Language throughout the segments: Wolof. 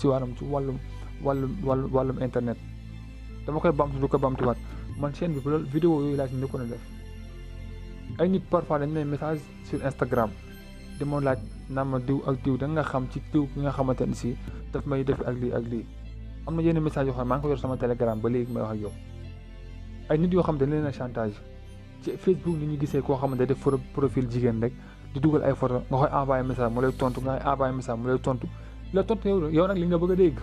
ci wàllum internet dama koy bamtu du ko bamtuwaat man chaîne bi bu loolu vidéo yooyu laa ci njëkkoon a def ay nit parfois dañ lay message sur Instagram di ma laaj naa ma diw ak diw da nga xam ci diw bi nga xamante ne si daf may def ak lii am na yenn message yoo xam ne maa ngi ko yor sama Telegram ba léegi may wax ak yow ay nit yoo xam dañ leen a chantage ci Facebook ni ñu gisee koo xamante ne def profil jigéen rek di dugal ay photo nga koy envoyé message mu lay tontu nga koy envoyé message mu lay tontu la tontu yow nag li nga bëgg a dégg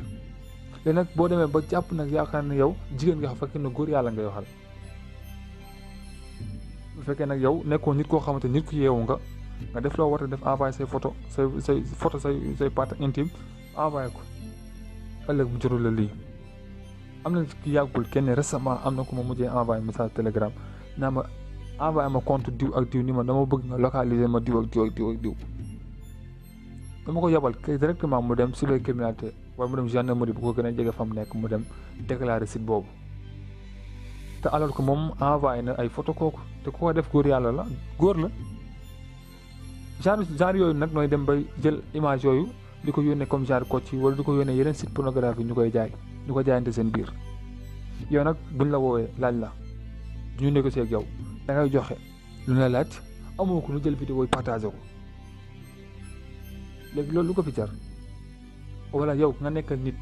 léegi nag boo demee ba jàpp nag yaakaar ne yow jigéen nga xam fekk na góor yàlla ngay waxal bu fekkee nag yow nekkoo nit koo xamante nit ku yeewu nga def loo war a def envoyé say photo say partie intime envoyé ko ëllëg mu jotul la lii am na ki yàggul kenn récemment am na ku ma mujjee envoyé message Telegram naa ma envoyé ma compte diw ak diw ni ma dama bëgg nga localiser ma diw ak diw dama ko yebal kay directement mu dem cybercriminalité wala mu dem gendarmerie bu ko gën a jege fa mu nekk mu dem déclarer site boobu te alors que moom envoyé na ay photo kooku te ku ko def góor yàlla la góor la genre yooyu nag nooy dem bay jël image yooyu di ko yónnee comme genre coach wala di ko yónnee yeneen site pornographie ñu koy jaayante seen biir yow nag buñ la woowee laaj la du ñu négocier ak yow da ngay joxe lu ne laaj amoo ko lu jël vidéo yi partagé ko léegi loolu lu ko fi jar wala yow nga nekk nit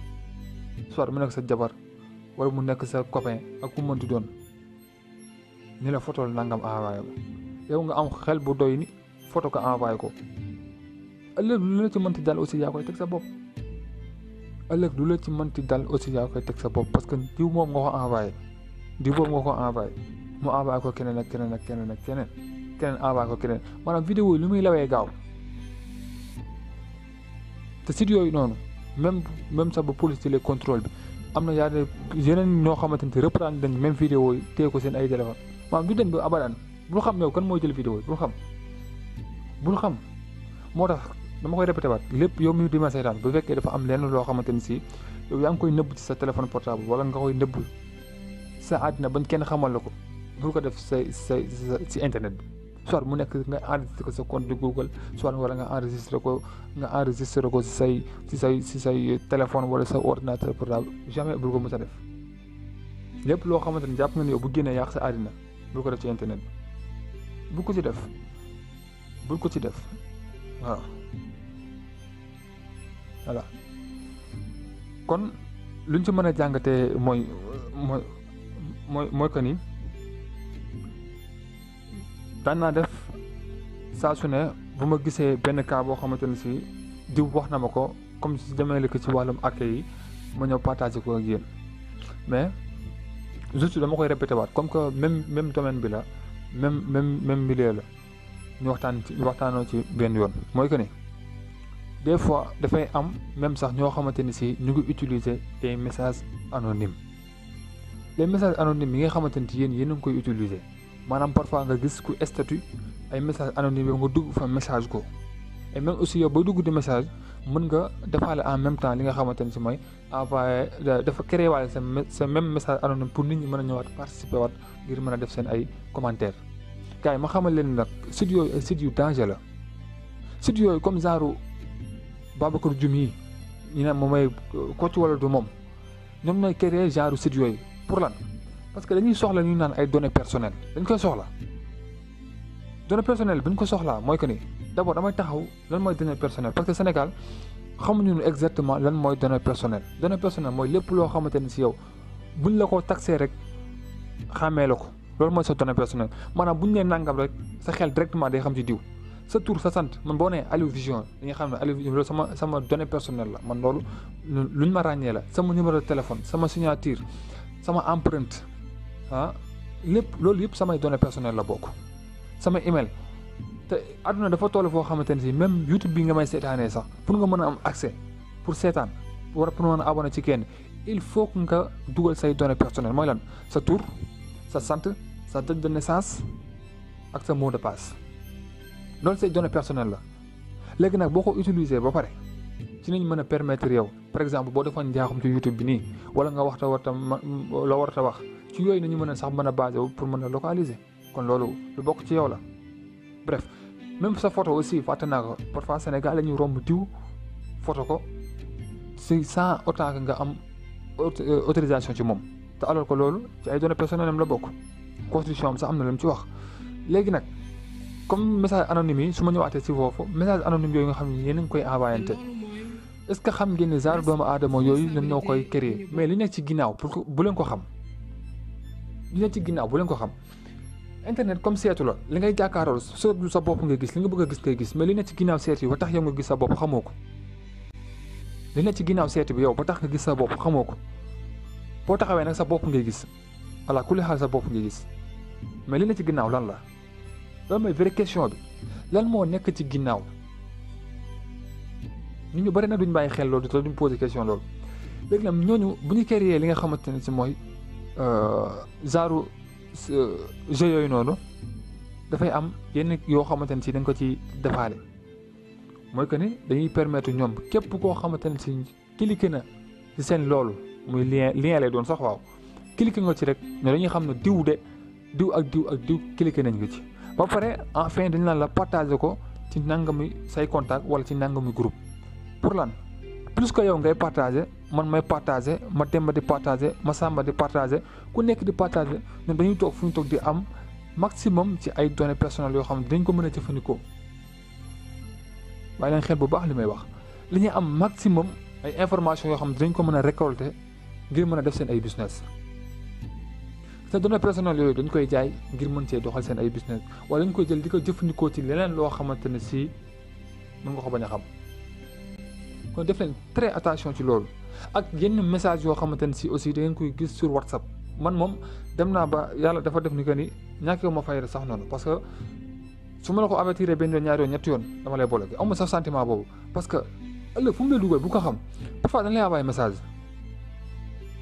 soit mu nekk sa jabar wala mu nekk sa copain ak ku mënti doon ni la photo nangam envoyé ko yow nga am xel bu doy ni photo ko envoyé ko ëllëg lu la ci mënti dal aussi yaa koy teg sa bopp parce que diw moom nga ko envoyé mu envoyé ko keneen ak keneen envoyé ko keneen maanaam vidéo yi lu muy lawee gaaw te site yooyu noonu même sax ba police ci les contrôle bi am na yeneen ñoo xamante ne reprendre dañ même vidéo yi téye ko seen ay téléphone maanaam du dem ba abadan bul xam yow kan mooy jël vidéo yi bul xam moo tax dama koy répété waat lépp yow mi di ma seetaan bu fekkee dafa am lenn loo xamante ni si yow yaa ngi koy nëbb ci sa téléphone portable wala nga koy nëbb sa àddina bañ kenn xamal la ko bul ko def si internet bi soit mu nekk nga enregistré ko sa compte de Google soit wala nga enregistré ko si say téléphone wala sa ordinateur portable jamais bul ko mës a def lépp loo xamante ni jàpp nga ni yow bu génnee yàq sa àddina bul ko def ci internet bi bul ko ci def waaw voilà kon luñ ci mën a jàngatee mooy que ni daan naa def saa su ne bu ma gisee benn cas boo xamante ne si diw wax na ma ko comme si demee ko ci wàllum accueil yi ma ñëw partagé ko ak yéen mais juste dama koy répété waat comme que même domaine bi la même milieu la ñu waxtaanoo ci benn yoon mooy que ni des fois dafay am même sax ñoo xamante ni si ñu ngi utiliser des messages anonymes les messages anonymes yi nga xamante ni yéen a ngi koy utiliser maanaam parfois nga gis ku statut ay messages anonymes yow nga dugg fa message ko et même aussi yow booy dugg di message mën nga defaale en même temps li nga xamante ni si mooy envoyé dafa créé waale sa même message anonyme pour nit ñi mën a ñëwaat participer waat ngir mën a def seen ay commentaires. gars yi ma xamal leen nag sites yooyu ay sites yu danger la sites yooyu comme genre Babacar Dioum yi ñu ne moom mooy Kocc wala du moom ñoom ñooy créer genre sites yooyu pour lan parce que dañuy soxla ñu naan ay données personnelles dañ koy soxla données personnelles bi ñu ko soxlaa mooy que ni d'abord damay taxaw lan mooy données personnelles parce que Sénégal xamuñu exactement lan mooy données personnelles mooy lépp loo xamante ni si yow buñ la ko taxé rek xàmmee la ko loolu mooy sa données personnelles maanaam buñ nee nangam rek sa xel directement day xam ci diw sa tur sa sant man boo nee Aliou Vision dañuy xam ne Aliou Vision loolu sama donnée personnelle la man loolu luñ ma ràññee la sama numéro de téléphone sama signature sama empreinte lépp loolu yëpp samay données personnelles la bokk sama email te àdduna dafa toll foo xamante ne si même YouTube bi nga may seetaanee sax pour nga mën a am accès pour seetaan pour mën a abonné ci kenn il faut que nga dugal say données personnelles mooy lan sa tur sa sant sa date de naissance ak sa mot de passe loolu say données personnelles la léegi nag boo ko utiliser ba pare ci nañ mën a permettre yow par exemple boo defoon njaaxum ci YouTube bi nii wala nga warta wax ci yooyu nañu mën a sax mën a basé wu pour mën a localiser kon loolu lu bokk ci yow la bref même sa photo aussi fàtte naa ko parfois Sénégal la ñuy romb diw photo ko si sans autant que nga am autorisation ci moom te alors que loolu ci ay données personnelles am la bokk constitution am sax am na lu mu ci wax. léegi nag comme message anonyme yi su ma ñëwaatee si foofu message anonyme yooyu nga xam ne yéen a ngi koy envoyante est-ce que xam ngeen ne genre doomu aadama yooyu ñoom ñoo koy créer mais li nekk ci ginnaaw pour bu leen ko xam li nekk ci ginnaaw bu leen ko xam. internet comme seetu la li ngay jàkkaarool sa bopp nga gis li nga bëgg a gis ngay gis mais li nekk ci ginnaaw seetu yi ba tax yow nga gis sa bopp xamoo ko li nekk ci ginnaaw seetu bi yow ba tax nga gis sa bopp xamoo ko boo taxawee nag sa bopp ngay gis voilà ku li xaal sa bopp ngay gis mais li nekk ci ginnaaw lan la loolu mooy vraie question bi lan moo nekk ci ginnaaw nit ñu bari na duñ bàyyi xel loolu te duñ poser question loolu léegi nag ñooñu bu ñu créer li nga xamante ne si mooy genre jeu yooyu noonu dafay am yenn yoo xamante ne si dañ ko ci defaale mooy que ni dañuy permettre ñoom képp koo xamante ne si cliqué na ci seen loolu muy lien lay doon sax waaw cliqué nga ci rek ne dañuy xam ne diw ak diw cliqué nañ nga ci ba pare enfin dañ naan la partager ko ci nangami say contact wala ci nangami groupe pour lan plus que yow ngay partager man may partager ma Demba di partager ma Samba di partager ku nekk di partager ñun dañuy toog fu ñu toog di am maximum ci ay données personnelles yoo xam ne dañ ko mën a jëfandikoo bàyyi leen xel bu baax li may wax li ñuy am maximum ay information yoo xam ne dañ ko mën a récolter ngir mën a def seen ay business te données personnelles yooyu dañ koy jaay ngir mën cee doxal seen ay business wala dañ koy jël di ko jëfandikoo ci leneen loo xamante ne si mën nga ko bañ a xam kon def leen très attention ci loolu ak yenn message yoo xamante ne si aussi da ngeen koy gis sur WhatsApp man moom dem naa ba yàlla dafa def ni que ni ñàkkee ma fayda sax noonu parce que su ma la ko avertir benn yoon ñaari yoon ñetti yoon dama lay bloqué amuma sax sentiment boobu parce que ëllëg fu mu lay dugal bu ko xam parfois dañ lay envoyé message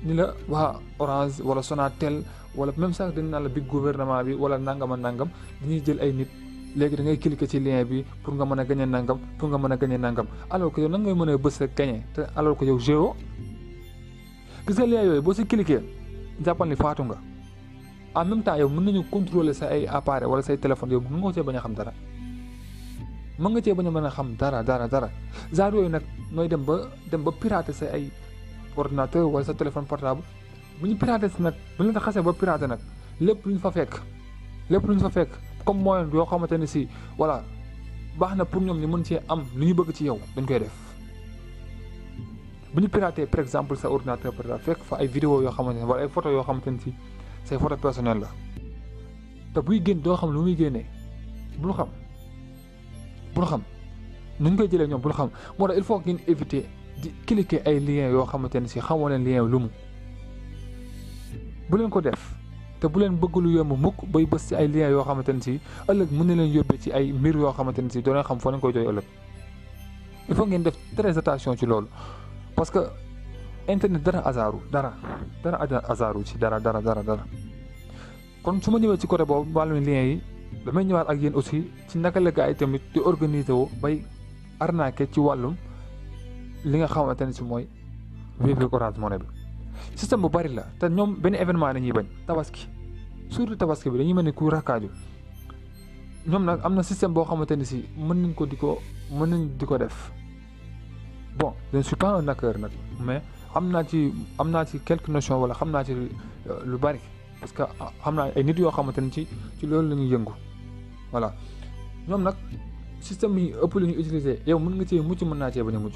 ni la waa Orange wala Sonatel wala même sax dañ naan la big gouvernement bi wala nangam ak nangam dañuy jël ay nit léegi da ngay cliquer ci lien bi pour nga mën a gagné nangam pour nga mën a gagné nangam alors que yow nan ngay mën a bës rek gagné te alors que yow géo gis nga lien yooyu boo si cliquer jàppal ni faatu nga en même temps yow mën nañu contrôler sa ay appareil wala say téléphone yow mën nga cee bañ a xam dara mën nga cee bañ a mën a xam dara genre yooyu nag nooy dem ba pirater sa ay ordinateur wala sa téléphone portable bu ñu pirater si nag bu ñu la xasee ba pirater nag lépp lu ñu fa fekk comme moyen yoo xamante ne si voilà baax na pour ñoom ñu mën cee am lu ñu bëgg ci yow dañ koy def bu ñu pirater par exemple sa ordinateur portable fekk fa ay vidéo yoo xamante ne wala ay photo yoo xamante ne si say photo personnel la te buy génn doo xam lu muy génnee bul xam nuñ koy jëlee ñoom bul xam moo tax il faut ngeen éviter di cliquer ay liens yoo xamante ne si xamoo leen lien lu mu bu leen ko def te bu leen bëgg lu yomb mukk bay bës ci ay liens yoo xamante ne si ëllëg mën na leen yóbbee ci ay mbir yoo xamante ne si doo leen xam foo leen koy jooy ëllëg il faut ngeen def très attention ci loolu parce que internet dara hasardu ci dara kon su ma ñëwee ci côté boobu wàllum liens yi damay ñëwaat ak yéen aussi ci naka la gars yi tamit di organiser wu bay arnaquer ci wàllum li nga xamante ne si mooy Wave Orange Money bi système bu bari la te ñoom benn événement dañuy bañ tabaski surtout tabaski bi dañuy mel ni ku rakkaaju ñoom nag am na système boo xamante ne si mën nañ di ko def bon je ne suis pas un hacker nag mais am naa ci quelques notions wala xam naa ci lu bari parce que xam naa ay nit yoo xamante ne ci loolu la ñuy yëngu voilà ñoom nag système yi ëpp lu ñu utiliser yow mën nga cee mucc mën naa cee bañ a mucc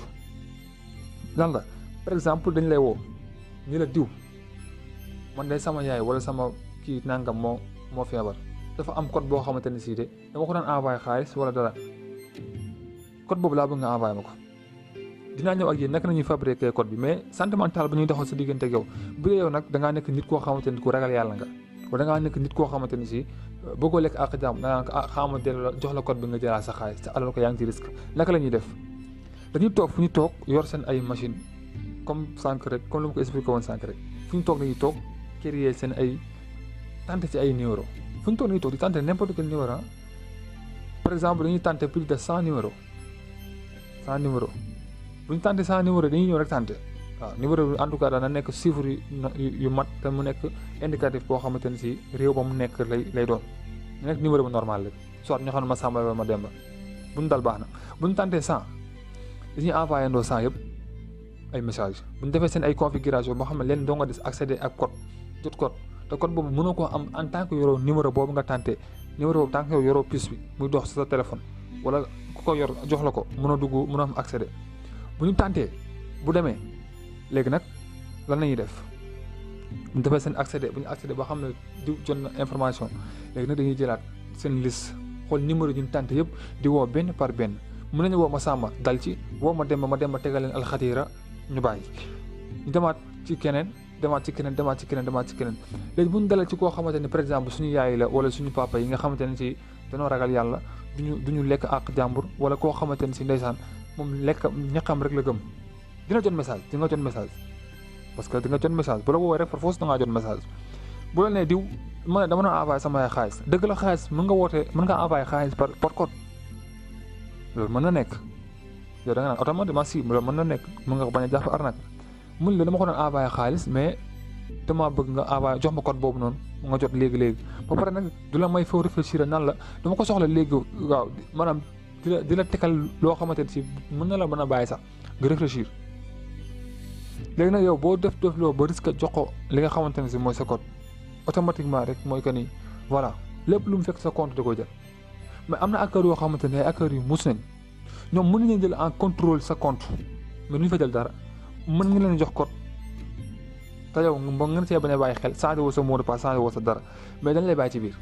lan la par exemple dañ lay woo ni la diw man day sama yaay wala sama kii nangam moo feebar dafa am code boo xamante ne si de dama ko daan envoyé xaalis wala dara code boobu laa bëgg nga envoyé ma ko dinaa ñëw ak yéen naka nañuy fabriquer code bi mais sentimental ba ñuy doxal sa diggante ak yow bu dee yow nag da ngaa nekk nit koo xamante ni ku ragal yàlla nga wala da ngaa nekk nit koo xamante ni si bëggoo lekk ak jàmm da ngaa ko xaama delloo jox la code bi nga jëlaat sa xaalis te alors que yaa ngi ci risque naka la ñuy def dañuy toog fu ñu toog yor seen ay machine comme sànq rek comme lu ma ko expliqué woon sànq rek fu ñu toog dañuy toog créer seen ay tenter ci ay numéro fu ñu toog dañuy toog di tenter n'importe quel numéro par exemple dañuy tenter plus de 100 numéros bu ñu tenter 100 numéros dañuy ñëw rek tenter waaw numéro bi en tout cas dana nekk chiffre yu mat te mu nekk indicatif boo xamante ne si réew ba mu nekk lay doon mu nekk numéro bu normal rek soit ñoo xam ne ma Samba wala ma Demba bu ñu dal baax na bu ñu tenter 100 dañuy envoyé ndoo 100 yëpp ay message bu ñu defee seen ay configuration boo xam ne leen doo nga des accéder ak code jot code te code boobu mënoo koo am en tant que yoroo numéro boobu nga tenté numéro boobu tant que yoroo puce bi muy dox sa téléphone wala ku ko yor jox la ko mënoo dugg mënoo am accéder bu ñu tenté bu demee léegi nag lan la ñuy def bu ñu defee seen accéder bu ñu accéder ba xam ne di jot na information léegi nag dañuy jëlaat seen liste xool numéro yi ñu tenté yëpp di woo benn par benn mën nañu woo ma Samba dal ci woo ma Demba tegal leen alxatira ñu bàyyi ñu demaat ci keneen léegi bu ñu dalal ci koo xamante ne par exemple suñu yaay la wala suñu papa yi nga xamante ne si dañoo ragal yàlla duñu lekk ak jàmbur wala koo xamante ne si ndeysaan moom lekk ñaqam rek la gëm dina jot message di nga jot message parce que di nga jot message bu la woowee rek par force da ngaa jot message bu la nee diw ma ne dama doon envoyé sama yaay xaalis dëgg la xaalis mën nga envoyé xaalis par code loolu mën na nekk yow da nga naan automatiquement si loolu mën na nekk mën nga ko bañ a jàpp arnaque mun la dama ko doon envoyé xaalis mais dama bëgg nga envoyé jox ma code boobu noonu nga jot léegi ba pare nag du la may foo réfléchir nan la dama ko soxla léegi waaw maanaam di la tekkal loo xamante ne si mën na la mën a bàyyi sax nga réfléchir léegi nag yow boo def loo ba risque jox ko li nga xamante ne si mooy sa code automatiquement rek mooy que ni voilà lépp lu mu fekk sa compte da koy jël mais am na acteurs yoo xamante ne ay acteurs yu mus nañ ñoom mën nañu jël en contrôle sa compte mais du ñu fa jël dara mën nga leen jox code te yow ba ngeen see bañ a bàyyi xel changé woo sa mot de passe changé woo sa dara mais dañ lay bàyyi ci biir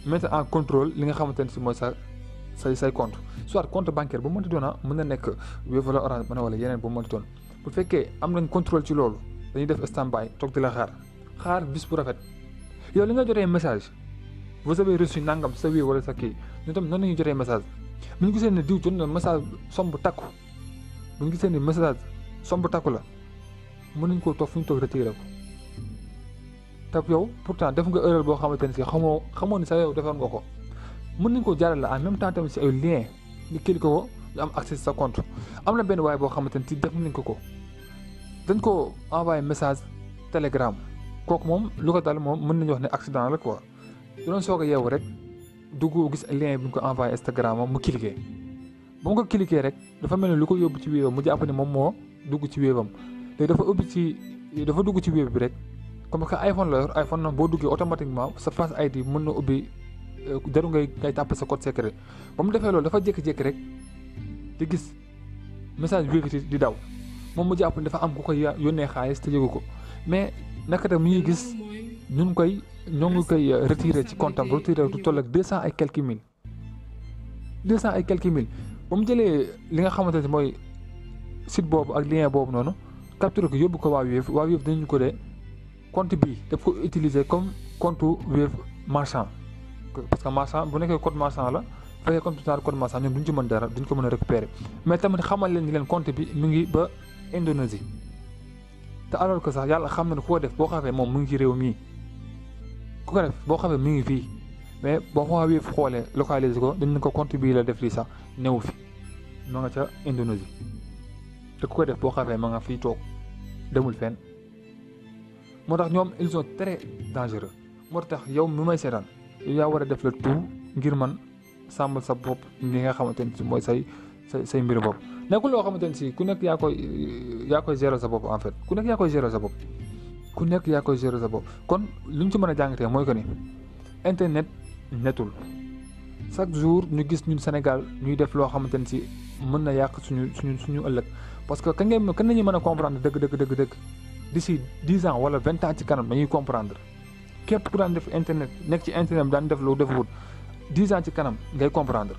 mettre en contrôle li nga xamante ne si mooy say compte soit compte bancaire bu mënti doon mën na nekk Wave wala Orange Money wala yeneen bu mënti doon bu fekkee am nañ contrôle ci loolu dañuy def stand-by toog di la xaar bis bu rafet yow li nga jotee message vous avez reçu nangam sa wii wala sa kii ñu tam noonu la ñuy jotee message bu ñu gisee ne diw jot na message somb takku bu ñu gisee ne message somb takku la mën nañ koo toog fu ñu toog retiré ko te yow pourtant def nga erreur boo xamante ne si xamoo ni sax yow defoon nga ko mën nañ koo jaarale en même temps tamit si ay lien ñu cliqué ko ñu am accès sa compte am na benn waaye boo xamante ne si def nañ ko dañ ko envoyé message Telegram kooku moom lu ko dal moom mën nañu wax ne accident la quoi doon soog a yeewu rek dugg gis lien bi ñu ko envoyé Instagram mu cliqué ba mu ko cliqué rek dafa mel ni lu ko yóbbu ci wéebam mu jàpp ne moom moo dugg ci wéebam léegi dafa dugg ci wéeb bi rek comme que iPhone la yor iPhone nag boo duggee automatiquement sa Face ID mën na ubbi jaru ngay tàppe sa code secret ba mu defee loolu dafa jékki-jékki rek di gis message bi di daw moom mu jàpp ne dafa am ku koy yónnee xaalis te yëgu ko mais naka tam mi ngi gis ñoo ngi koy retiré ci compte am retiré du toll ak 200 et quelques mille ba mu jëlee li nga xamante ne mooy site boobu ak lien boobu noonu capturé ko yóbbu ko waa Wave dañu ko de compte bii daf ko utiliser comme compte Wave marchand parce que marchand bu nekkee code marchand la fekkee compte code marchand ñoom duñ ci mën dara duñ ko mën a récupérer mais tamit xamal leen ni leen compte bi mi ngi ba Indonésie te alors que sax yàlla xam na ne ku ko def boo xamee moom mu ngi ci réew mii ku ko def boo xamee mi ngi fii mais boo Wave xoolee localiser ko dañ ne ko compte bii la def lii sax newu fi ma nga ca Indonésie te ku ko def boo xamee ma nga fii toog demul fenn moo tax ñoom ils sont très dangereux moo tax yow mi may seetaan yow yaa war a def le tout ngir man sàmmal sa bopp li nga xamante ne si mooy say mbir bopp nekkul loo xamante ne si ku nekk yaa koy gérer sa bopp en fait ku nekk yaa koy gérer sa bopp kon li ñu ci mën a jàngatee mooy que ni internet netul chaque jour ñu gis ñun Sénégal ñuy def loo xamante ne si mën na yàq suñu ëllëg parce que kan nañu mën a comprendre dëgg d'ici 10 ans wala 20 ans ci kanam dañuy comprendre képp ku daan def internet nekk ci internet bi daan def lu defut 10 ans ci kanam ngay comprendre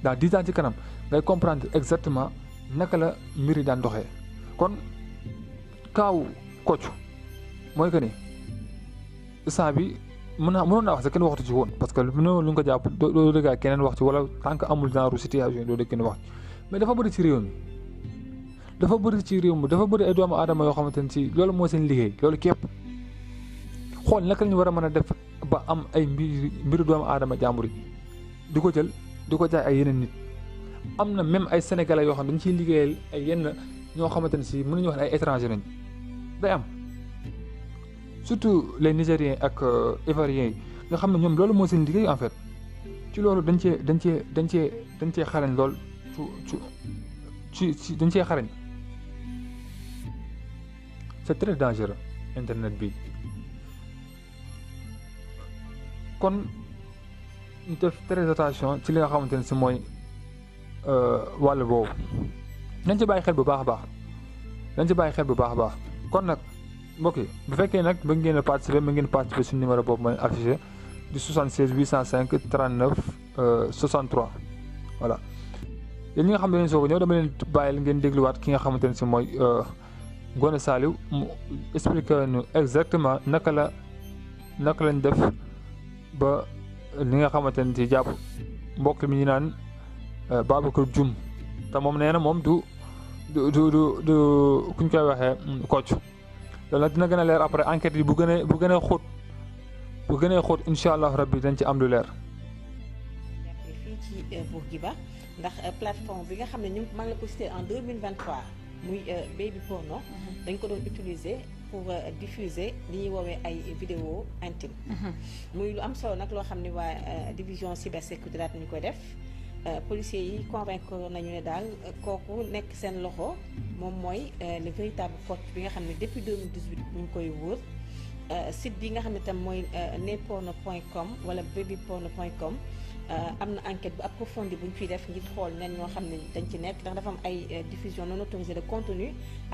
dans 10 ans ci kanam ngay comprendre exactement naka la mbir yi daan doxee kon kaaw Kocc mooy que ni instant bi mënoon naa wax sax kenn waxtu ci woon parce que lu ñu ko jàpp doo dëgg keneen wax ci wala tant que amul genre situation doo dëgg kenn wax mais dafa bëri ci réew mi dafa bëri ay doomu aadama yoo xamante ne si loolu moo seen liggéey loolu képp xool naka la ñu war a mën a def ba am ay mbiru doomu aadama jàmbur yi di ko jël di ko jaay ay yeneen nit am na même ay sénégalais yoo xam ne dañ ciy liggéeyal ay yenn ñoo xamante ne si mën nañu wax ne ay étranger nañ day am surtout les nigériens ak ivoiriens yi nga xam ne ñoom loolu moo seen liggéey en fait ci loolu dañ cee xarañ lool ci dañ cee xarañ c'est très dangereux internet bi kon ñu def très attention ci li nga xamante ne si mooy wàll boobu nañ ci bàyyi xel bu baax a baax nañ ci bàyyi xel bu baax a baax kon nag mbokk yi bu fekkee nag ba ngeen a participer ma ngeen participer suñu numéro boobu mooy affiché du 76 805 39 63 voilà yéen ñi nga xam ne leen soog a ñëw dama leen bàyyil ngeen dégluwaat ki nga xamante ne si mooy Ngoné Saliou mu expliqué ñu exactement naka lañ def ba li nga xamante ne si jàpp mbokk mi ñu naan Babacar Dioum te moom nee na moom du kuñ koy waxee Kocc loolu nag dina gën a leer après enquête yi bu gën a xóot incha allah rabbi dañ ci am lu leer. fii ci Bourguiba ndax plateforme bi nga xam ne ñu maa ngi la ko cité en 2023 muy baby porno dañ ko doon utiliser pour diffuser li ñuy woowee ay vidéo intime muy lu am solo nag loo xam ne waa division cybersécurité daal ñu koy def policiers yi convaincre nañu ne daal kooku nekk seen loxo moom mooy le véritable Kocc bi nga xam ne depuis 2018 ñu ngi koy wër site bi nga xam ne tam mooy neporno.com wala babyporno.com am na enquête bu approfondie bu ñu fiy def ngir xool nen ñoo xam ne dañ ci nekk ndax dafa am ay diffusion non autorisée de contenu à